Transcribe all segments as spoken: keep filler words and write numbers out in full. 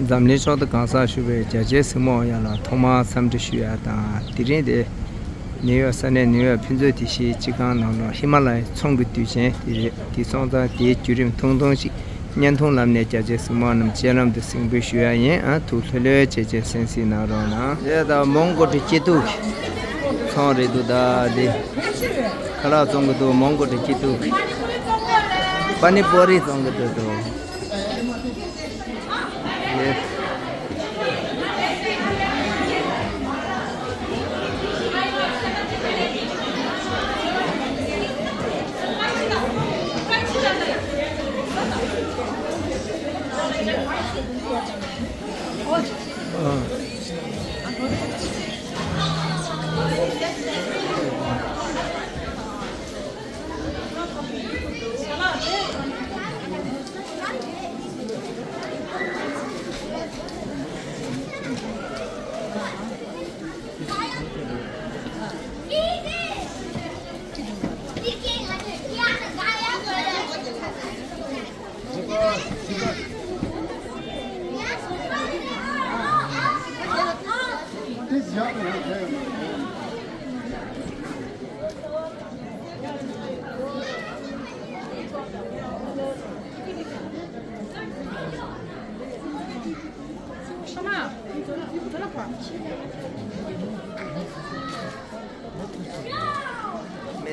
འཛམ་གླིང་ཕྱོགས་མཐའ་གང་སར་བཞུགས་པའི་རྒྱ་ཆེའི་གཟིགས་མོ་བ་ཡོངས་ལ་ཐོག་མར་འཚམས་འདྲི་ཞུ་ཡ་དང་། དེ་རིང་དེ་ནིའུ་ཡོག་ས་གནས་ནིའུ་ཡོག་ཕུན་ཚོགས་སྡེ་བཞིའི་སྤྱི་ཁང་ནང་ལ་ཧི་མ་ལ་ཡའི་ཚོམས་ཀྱི་དུས་ཆེན་དེ་རེད། དེ་སོང་ཙང་དེའི་བརྒྱུད་རིམ་ཐུང་ཐུང་ཞིག་བརྙན་ཐུང་ལམ་ནས་རྒྱ་ཆེའི་གཟིགས་མོ་བ་རྣམས་སྤྱན་ལམ་དུ་གཟིགས་འབུལ་ཞུ་ཡ་ཡིན། ཨ་ཐུགས་ལྷོད་ལྷོད་བྱས་བྱས་གསན་གཟིགས་གནང་རོགས་གནང་། དེ་ད་མོན་གྷོ་གྲི་སྐྱིད་སྡུག་གི་ཚོང་རེད་འདུག་ད་དེ་ཁ་ལག་བཙོང་གི་འདུག་མོན་གྷོ་གྲི་སྐྱིད་སྡུག་གི་པ་ནི་པོ་རི་བཙོང་གི་འདུག་འདུག་སྨན་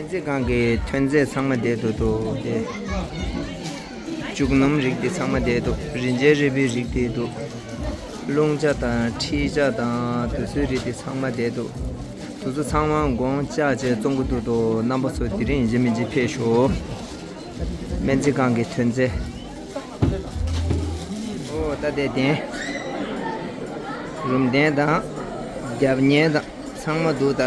རྩིས་ཁང་གི་ཐོན་རྫས་ཚང་མ་བསྡད་འདུག་འདུག་དེ་ལྕུག་སྣུམ་རིགས་དེ་ཚང་མ་བསྡད་འདུག་རིན་ཆེན་རིལ་བུའི་རིགས་དེ་འདུག་རླུང་ལྕགས་དང་མཁྲིས་ལྕགས་དང་དེ་ཚོའི་རིགས་དེ་ཚང་མ་བསྡད་འདུག་དེ་ཚོ་ཚང་མ་དགོང་བཅག་བྱས་བཙོང་གི་འདུག་འདུག་རྣམ་པ་ཚོ་དེ་རིང་ཡིན་གཅིག་མིན་གཅིག་ཕེབས་ཤོག་སྨན་རྩིས་ཁང་གི་ཐོན་རྫས། ཨོ་ད་དེ་གདན། རུམ་གདན་དང་། རྒྱབ་གཉེར་དང་ཚང་མ་འདུག་ད།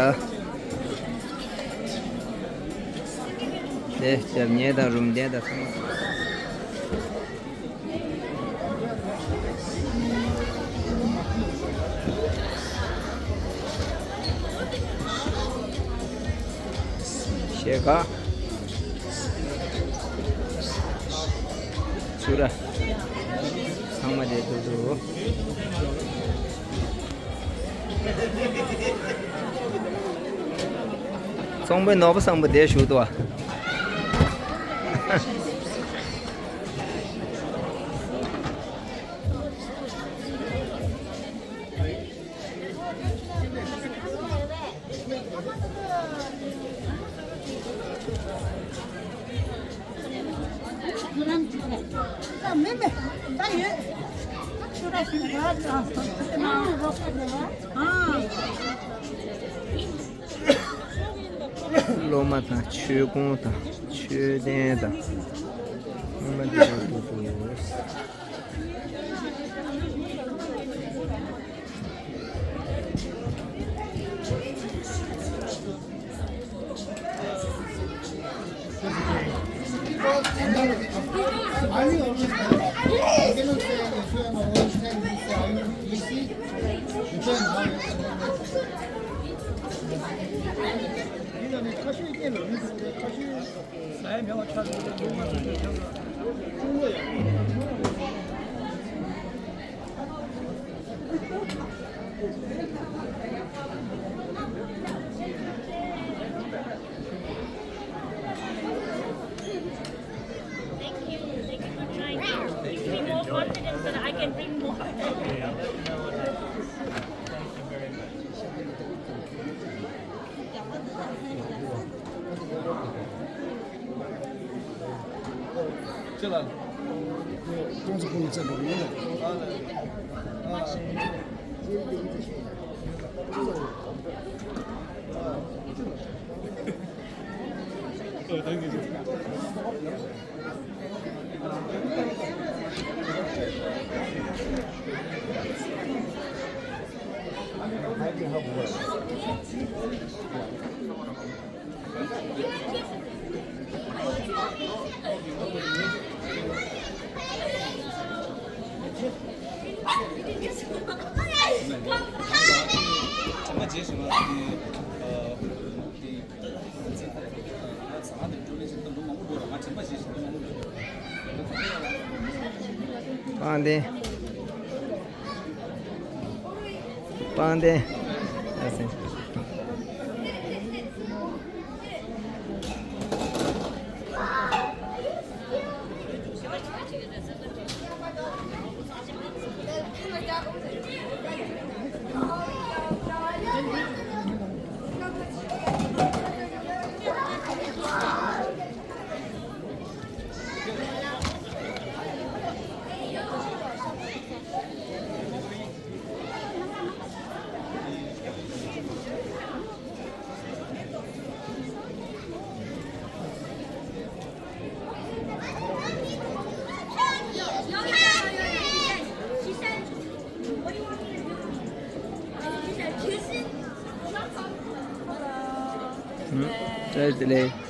དེ་རྒྱབ་གཉེར་དང་རུམ་གདན་དང་ཚང་མ་འདུག་ཤེལ་དཀར། ཚུ་ར། ཚང་མ་དེ་འདུག་འདུག་ཚོང་པའི་ནོར་བུ་བཟང་པོ་དེ་བཞུགས་འདུག་ཨ། སློབ་མ་དང་ཆོས་གོང་དང་ཆོས་ལྡན་དང་སློབ་མ་འདི་ལ་འདུག་འདུག Thank you. Thank you for trying. It gives me more confidence that I can bring more. པང་གདན། བཀྲ་ཤིས་བདེ་ལེགས།